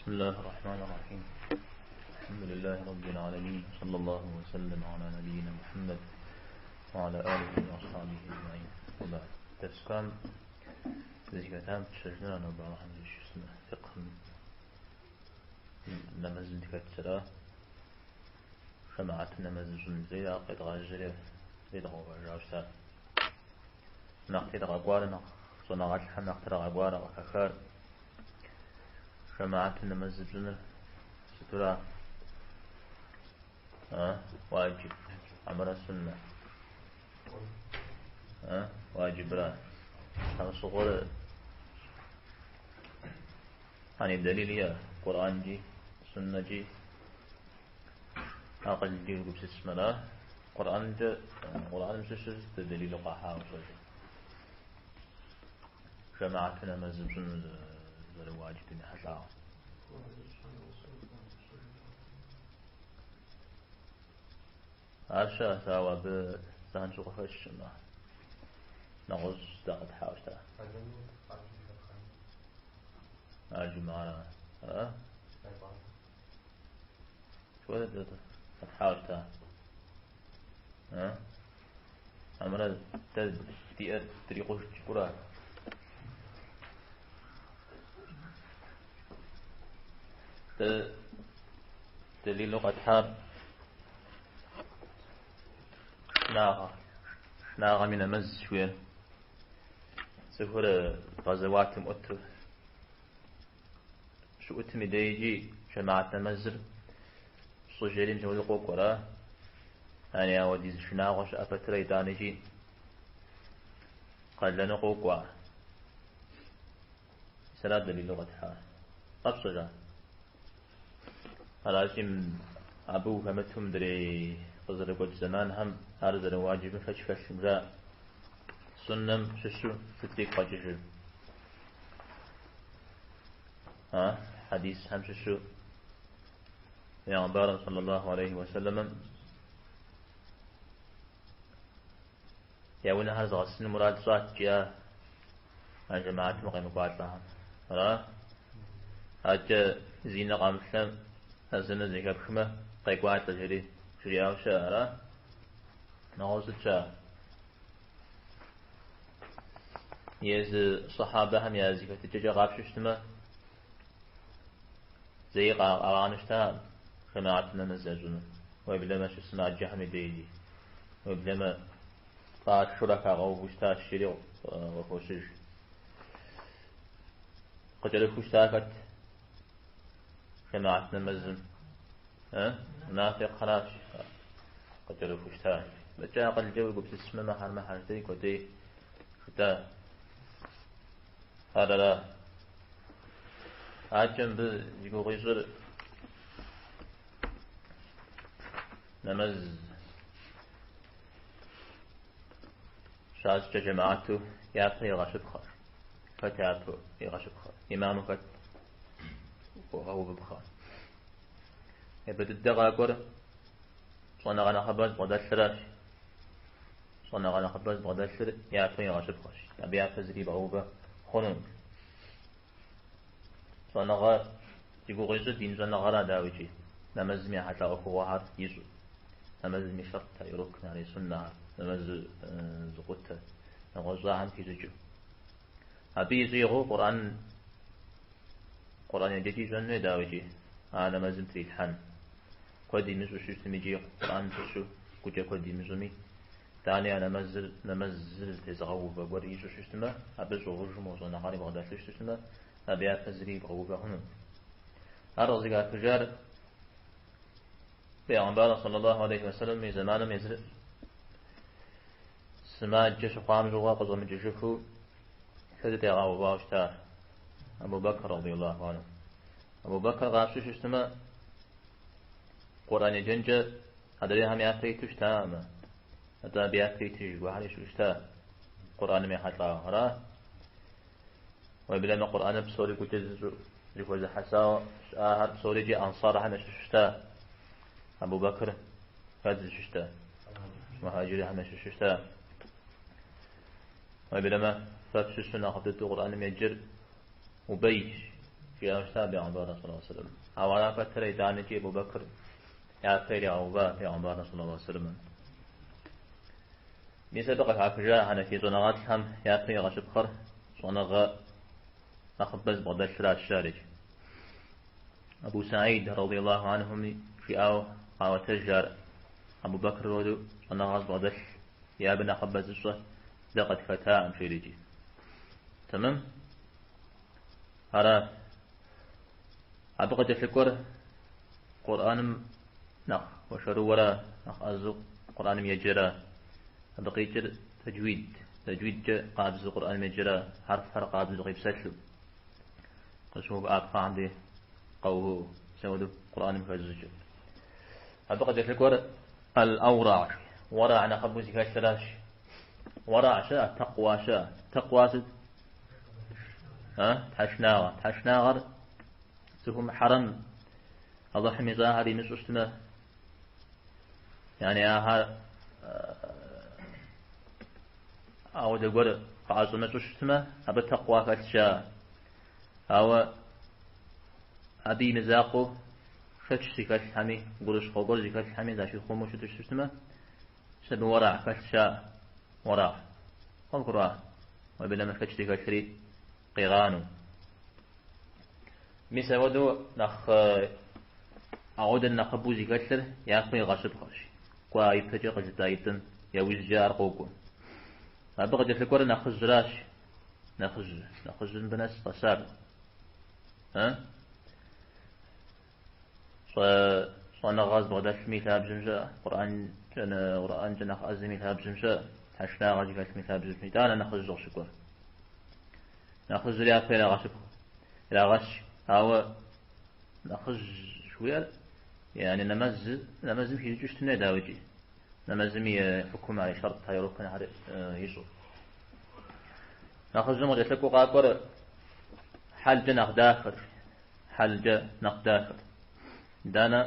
بسم الله الرحمن الرحيم. الحمد لله رب العالمين، صلى الله وسلم على نبينا محمد وعلى آله وأصحابه أجمعين، وبعد. Дерс кӏуам дызыхэтам пытщэжынура нобэ Алыхьым дыщысмэ фикъхым нэмэзым дыхэтсэра жэмаату нэмэз щӏын зэи ар къедгъажьэри зедгъэувэжауэ щыта. Нэхъ тедгъэкӏуар, нэхъ щӏэныгъэлӏхэм нэхъ трагъэкӏуар къыхэхар жэмаату нэмэз пщӏыныр сытура? Уаджиб, хьэмэрэ суннэ? Уаджибра? Щхьэусыгъуэр ани дэлил иӏэ Къурӏэнкӏи, суннэкӏи, акъылкӏи уегупсысмэра? Къурӏэнкӏэ, Къурӏэным щыщу сыт дэлилу къахьауэ щӏэжыр? Жэмаату нэмэз пщӏыну зэрыуаджибым ехьэлӏауэ. Ар щыӏэщ, ауэ абы занщӏэу къыхэщкъым. Нэгъуэщӏ дэ къэтхьауэ щыта. Ар жумыӏара? Ара? Сыт хуэдэ къэтхьауэ щыта? Хьэмэрэ дэ диӏэр дрикъужт жыпӏэура? Дэ дэлилу къэтхьар шынагъэ, шынагъэм и нэмэз жыхуиӏэр. Цӏыхур гъэзэуатым ӏуту щыӏутым и дежи жэмаат нэмэзыр щӏы жери мис апхуэдэу къокӏуэра? Яни ауэдиз шынагъуэ щыӏэ пэтрэ итӏанэ икӏи къалэну къокӏуа. Мис ара дэлилу къэтхьар. Къэпщӏэжа? Аращи, абы ухэмыту мыдрей къызэрыгуэкӏ зэманхэм ар зэрыуаджибым шэч хэлъым жаӏэ. Суннэм щыщу сыт игу къэкӏыжыр? А хьэдисхэм щыщу Пейгъэмбарым саллаллаху алейхи уэсэлэмым я унэхэр згъэсыну мурад сщӏат жиӏа а жэмаатым къемыкӏуалӏэхэм. Ара? Адэкӏэ зи нэ къэмыплъэм азэныр зэхэпхмэ, къекӏуалӏэ жери жриӏауэ щыӏэ, ара? Нэгъуэщӏ сыт щыӏэ? Езы сахьабэхэм я зэхэтыкӏэкӏэ къапщу щытмэ, зэи къагъанэу щытакъым жэмаату нэмэз ящӏыну. Уеблэмэ щысымаджэхэм и дежи, уеблэмэ къашэурэ хагъэувэу щытащ жери къыхощыж. Къыкӏэрыхуу щыта хэт жэмаат нэмэзым? Мунафикъхэращ къыкӏэрыхуу щыта. Мыкӏэ акъылкӏэ уегупсысмэ, мыхьэр мыхьэр жытӏэри куэдей жытӏа. Ар ара? Адэкӏэ мыбы зи гугъу ищӏыр нэмэз щащӏкӏэ жэмаату япэ игъэщыпхъэр. Хэт япэ игъэщыпхъэр? Имаму хэт гъэувыпхъэр? Япэ дыдэ къакӏуэр щӏэныгъэ нэхъыбэ зыбгъэдэлъыращ. Щӏэныгъэ нэхъыбэ зыбгъэдэлъыр япэ игъэщыпхъэщ. Абы япэ зыри бгъэувэ хъунукъым. Щӏэныгъэ зи гугъу ищӏыр дин щӏэныгъэра, дауикӏи, нэмэзым ехьэлӏа ӏуэхугъуэхэр ищӏу. Нэмэзым и шэртхэр, и рукнхэр, и суннэхэр, нэмэз зыкъутэ, нэгъуэщӏахэм хищӏыкӏыу. Абы и щӏигъуу Къурӏэн Къурӏэн еджэкӏи ищӏэн хуей, дауикӏи, а нэмэзым трилъхьэн. Куэд имыщӏу щытым икӏи Къурӏэн щыщу гукӏэ куэд имыщӏми, итӏани а нэмэзыр нэмэзыр зэтезыгъэувэ гуэр ищӏу щытмэ, абы щӏыгъужу мо щӏэныгъэри бгъэдэлъу щытмэ, абы япэ зыри бгъэувэ хъуну. Ар къызыхахыжар Пейгъэмбар саллаллаху алейхи уэсэлэм и зэманым езыр сымаджэ щыхъуам щыгъуэ къыщӏэмыкӏыжыфу хэт ягъэувауэ щыта? Абу Бэкр радиаллаху анху. Абу Бэкр къапщу щытмэ, Къурӏэн еджэнкӏэ адрейхэм япэ иту щытакъым, атӏэ абы япэ итыж гуэрхэри щыӏэу щыта Къурӏэным ехьэлӏауэ. Ара? Уеблэмэ Къурӏэныр псори гукӏэ зыщӏу зыхуэзыхьэсауэ щыӏахэр псори икӏи ансархэм ящыщу щыта. Абу Бэкр хэт зыщыщта? Мухьэджирхэм ящыщу щыта. Уеблэмэ фэ фщыщу нэхъыфӏ дыдэу Къурӏэным еджэр Убэйщ. жиӏауэ щыта Пейгъэмбарым саллаллаху алейхи ва сэллэм. Ауэ ара пэтрэ итӏанэкӏи Абу Бэкр япэ иригъэува Пейгъэмбарым саллаллаху алейхи ва сэллэм. Мис абы къыхахыжа хьэнэфий щӏэныгъэлӏхэм япэ игъэщыпхъэр щӏэныгъэ нэхъыбэ зыбгъэдэлъращ жарикӏ. Абу Саид радиаллаху анхуми жиӏауэ къаӏуэтэж ар Абу Бэкр хуэдэу щӏэныгъэ зыбгъэдэлъ е абы нэхъыбэ зыщӏэ дэ къытхэтаӏым жерикӏи. Тэмэм? Ара. Абы къыкӏэлъыкӏуэр Къурӏэным нэхъ хуэшэрыуэрэ, нэхъ ӏэзэу Къурӏэным еджэрэ, абы къикӏыр тэджуид, тэджуидкӏэ къабзэу Къурӏэным еджэрэ, хьэрфхэр къабзэу къипсэлъу, къыщыувыӏапхъэхэм дей къэувыӏэу, мис апхуэдэу Къурӏэным хэзыщӏыкӏыр. Абы къыкӏэлъыкӏуэр аль-аура, уэрагъ нэхъыбэу зыхэлъыращ. Уэрагъ щыӏэ, тэкъуа щыӏэ. Тэкъуа сыт? Тхьэшынагъэ. Тхьэшынагъэр цӏыхум хьэрэм Алыхьым ищӏахэр имыщӏу щытмэ, яни ахэр ауэдэ гуэр къыӏэщӏэмыщӏу щытмэ, абы тэкъуа хэлъщ жаӏэ. Ауэ абы и мызакъуэу шэч зыхэлъхэми, гурыщхъуэ гуэр зыхэлъхэми защихъумэу щыту щытмэ, мис абы уэрагъ хэлъщ жаӏэ. Уэрагъ. Къывгурыӏуа? Уеблэмэ шэч зыхэлъри къигъанэу. Мис апхуэдэу нэхъ ауэдэ нэхъыбэу зыхэлъыр япэ игъэщыпхъэщ. Кӏуа ипэкӏэ къыжытӏаитӏым яужькӏэ ар къокӏуэ. Абы къыкӏэлъыкӏуэр нэхъыжьращ. Нэхъыжь, нэхъыжьым мыбы нэс къэсар. Щӏэныгъэ зыбгъэдэлъми и лъабжьэм щыӏэ, Къурӏэнкӏэ нэхъ ӏэзэм и лъабжьэм щыӏэ, тхьэшынагъэ зыхэлъым и лъабжьэм щыӏэ. Итӏанэ нэхъыжь къыщыкӏуэр. Нэхъыжьыр япэ ирагъэщыпхъ, ирагъэщ. Ауэ нэхъыжь жыхуиӏэр, яни нэмэз, нэмэзым хищӏыкӏыу щытын хуей, дауикӏи. Нэмэзым и хьукумхэр, и шэртхэр, и рукнхэр ищӏу. Нэхъыжьым къыкӏэлъыкӏуэу къакӏуэр хьэлкӏэ нэхъ дахэр. Хьэлкӏэ нэхъ дахэр. Итӏанэ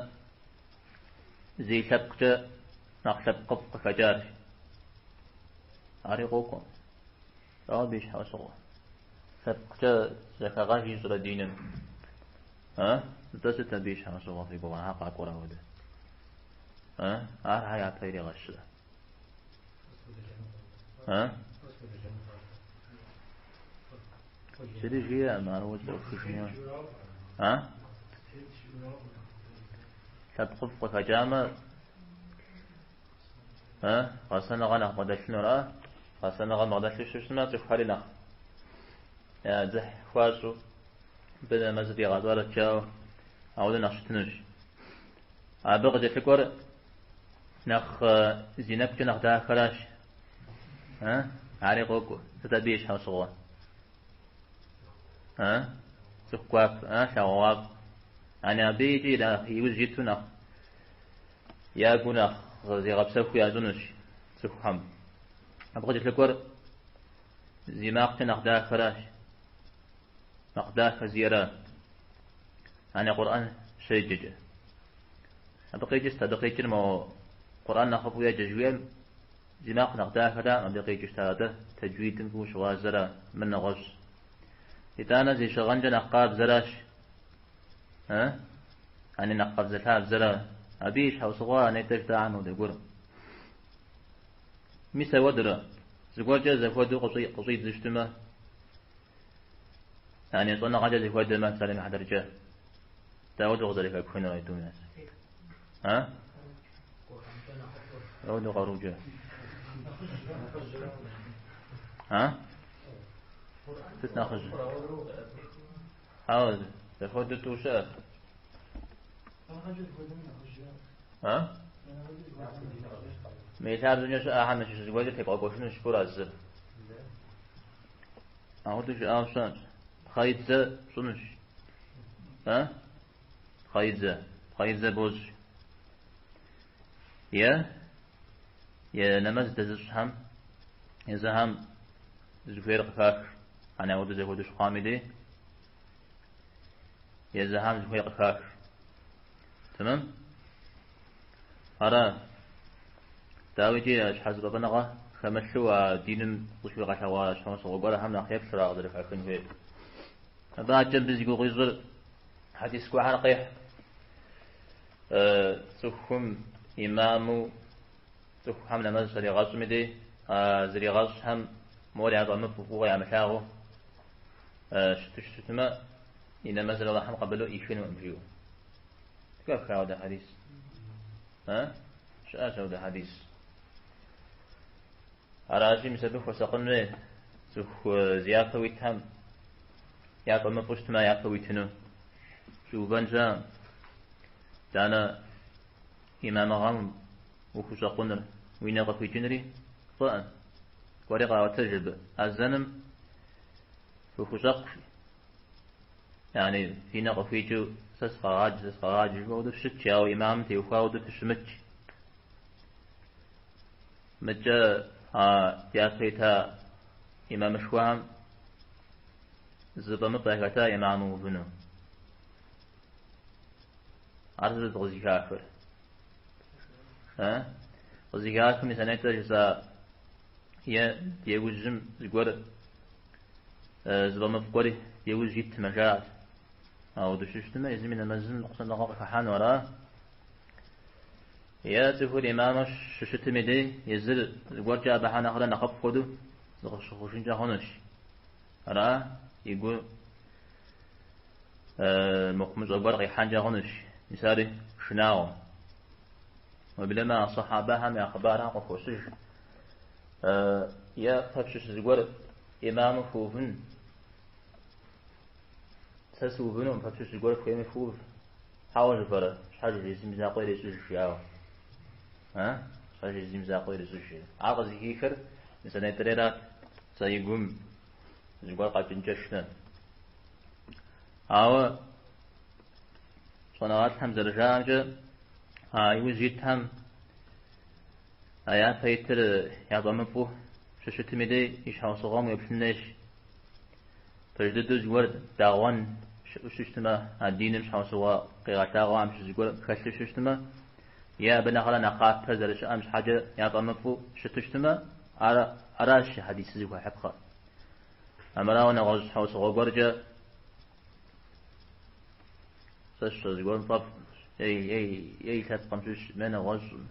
зи лъэпкъкӏэ нэхъ лъэпкъыфӏ къыхэкӏар. Ари къокӏуэ. Дауэ абы и щхьэусыгъуэ? Лъэпкъкӏэ зэхэгъэж ищӏрэ диным? А? Нтӏэ сыт абы и щхьэусыгъуэ фи гугъэ? Щхьэ къакӏуэрэ ауэдэ? А? Ар щхьэ япэ иригъэщрэ? А? Зыри жиӏэкъым, ар уэ зэӏухыжыну. А? Лъэпкъыфӏ къыхэкӏамэ, а? Гъэсэныгъэ нэхъ бгъэдэлъынура? Гъэсэныгъэ бгъэдэлъу щытмэ, цӏыхухэри нэхъ я дзыхь хуащӏу, мыбы нэмэзыр дигъэщӏарэт жаӏэу, ауэдэ нэхъ щытынущ. Абы къыкӏэлъыкӏуэр нэхъ зи нэкӏукӏэ нэхъ дахэращ. Ари къокӏуэ. Сыт абы и щхьэусыгъуэ? Цӏыху гуапэ, лъагъугъуафӏэ. Яни абы икӏи нэхъ иужь иту нэхъ я гур нэхъ зигъэпсэхуу ящӏынущ цӏыхухэм. Абы къыкӏэлъыкӏуэр зи макъкӏэ нэхъ дахэращ. Макъ дахэ зиӏэра. Яни Къурӏэн щеджэкӏэ. Абы къикӏыр сыт? Абы къикӏыр мо Къурӏэн нэхъыфӏу еджэ жыхуиӏэм зи макъ нэхъ дахэра абы къикӏыу щыта, атӏэ тэджуидым фӏыуэ щыгъуазэра, мыр нэгъуэщӏ. Итӏанэ зи щыгъынкӏэ нэхъ къабзэращ. А? Яни нэхъ къабзэлъабзэра. Абы и щхьэусыгъуэ а нетӏэ жытӏахэм хуэдэ гуэр. Мис ауэдэрэ, зыгуэркӏэ зэхуэдэу къыщӏидзу щытмэ, Яни щӏэныгъэкӏэ зэхуэдэмэ, псалъэм и хьэтыркӏэ, дауэдэу къызэрыхэпхынур а тӏум яз? А? Дауэдэу къарукӏэ? А? Сыт нэхъыжь? Хьэуэ, зэхуэдэу тӏу щыӏэ. А? Мы лъабжьэмкӏэ щыӏэхэм ящыщ зыгуэркӏэ тебгъэкӏуэжынущ пӏура зыр. Ауэдэу жыӏауэ щыӏэщ. Пхъэидзэ пщӏынущ. А? Пхъэидзэ. Пхъэидзэ бощӏ. Е, е нэмэз дэзыщӏхэм езыхэм зыхуейр къыхах. Яни ауэдэу зэхуэдэу щыхъуам и дей езыхэм зыхуейр къыхах. Тэмэм? Ара, дауикӏи, щхьэзыфӏэфӏыныгъэ хэмылъу а диным къыщигъэлъэгъуа щхьэусыгъуэ гуэрхэм нэхъ еплъыра къызэрыхахын хуейр. Абы адэкӏэ мыбы зи гугъу ищӏыр хьэдис гуэрхэр къехь. Цӏыхум имаму цӏыхухэм нэмэз щаригъэщӏым и дей, а зригъэщӏхэм мор яфӏэмыфӏу фӏыуэ ямылъагъуу щыту щытмэ, и нэмэзыр Алыхьым къабылу ӏихынукъым жиӏэу. Зэхэфха ауэдэ хьэдис? А? Щыӏэщ ауэдэ хьэдис. Аращи, мис абы хуэсакъын хуей цӏыху зи япэ уитхэм яфӏэмыфӏу щытмэ, япэ уитыну щӏиувэн щыӏэкъым. Итӏанэ имамыгъэм ухущӏэкъуныр, уи нэ къыхуикӏынри фӏыӏым. Гуэри къаӏуэтэж абы. Азэным фыхущӏэкъу, жи. Яни фи нэ къыхуикӏыу сэ сыкъэгъаджэ, сэ сыкъэгъаджэ жыфӏэу хуэдэу фыщытщ, ауэ имамым теухуауэ хуэдэу фыщымытщ. Мыкӏэ а япэ ита имамышхуэхэм зыфӏэмыфӏ яхэта имаму увыну. Ар сыт къызыхахыр? А? Къызыхахым мис а нетӏэ жысӏа е ди ужьым зыгуэр зыфӏэмыфӏ гуэр ди ужь итмэ жаӏэт. Ауэдэу щытмэ, езым и нэмэзым ныкъусаныгъэ къыхыхьэну ара? Е цӏыхур имаму щыщытым и дей езыр зыгуэркӏэ абыхьэ нэхърэ нэхъыфӏ хуэдэу зыкъыщыхъужынкӏэ хъунущ. Ара? И гу мыхъумыщӏэ гуэр къихьэнкӏэ хъунущ. Мис ари шынагъуэ. Уеблэмэ а сахьабэхэм я хъыбархэм къыхощыж. Е фэ фщыщ зыгуэр имаму фыувын. Сэ сыувынукъым, фэ фщыщ зыгуэр фхуейми фыув. Хьэуэ жыфӏэрэ, щхьэж езым и закъуэ ирещӏыж, жиӏауэ. А? Щхьэж езым и закъуэ ирещӏыж. Ар къызыхихыр мис а нетӏэрейрат. Сэ и гум зыгуэр къэкӏынкӏэ шынэ. Ауэ щӏэныгъэлӏхэм зэрыжаӏэмкӏэ, а иужь итхэм а япэ итыр яфӏэмыфӏу щыщытым и дей и щхьэусыгъуэм уеплъын хуейщ. Пэж дыдэу зыгуэр дагъуэн щыӏэу щыщытмэ, а диным щхьэусыгъуэ къигъэлъагъуэхэм щыщ зыгуэр хэлъу щыщытмэ, е абы нэхърэ нэхъапэ зэрыщыӏэм щхьэкӏэ яфӏэмыфӏу щыту щытмэ, ар аращ хьэдисыр зыхуэхьыпхъэр. Армырауэ нэгъуэщӏ щхьэусыгъуэ гуэркӏэ сэ сщӏэ зыгуэрым фӏэфӏ, е е и лъэпкъым щыщ, е нэгъуэщӏым,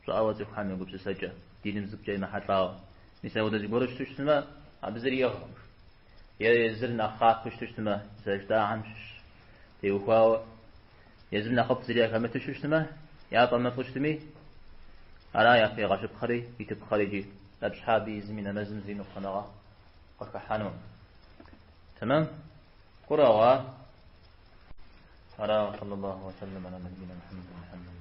щӏыӏэуэ цӏыхухэм я гупсысэкӏэ, диным зыпкӏэ емыхьэлӏауэ. Мис апхуэдэ зыгуэру щыту щытмэ, абы зыри иӏыгъкъым. Е езыр нэхъапэу щыту щытмэ, зэрыжытӏахэм щыщ теухуауэ, езым нэхъыфӏ зыри яхэмыту щытмэ, яфӏэмыфӏу щытми, ара япэ игъэщыпхъэри, итыпхъэри икӏи абы щхьа абы езым и нэмэзым зыри ныкъусаныгъэ къыхыхьэнукъым. Тэмэм? Гурыӏуэгъуа? Ара, صلى الله وسلم على نبينا محمد.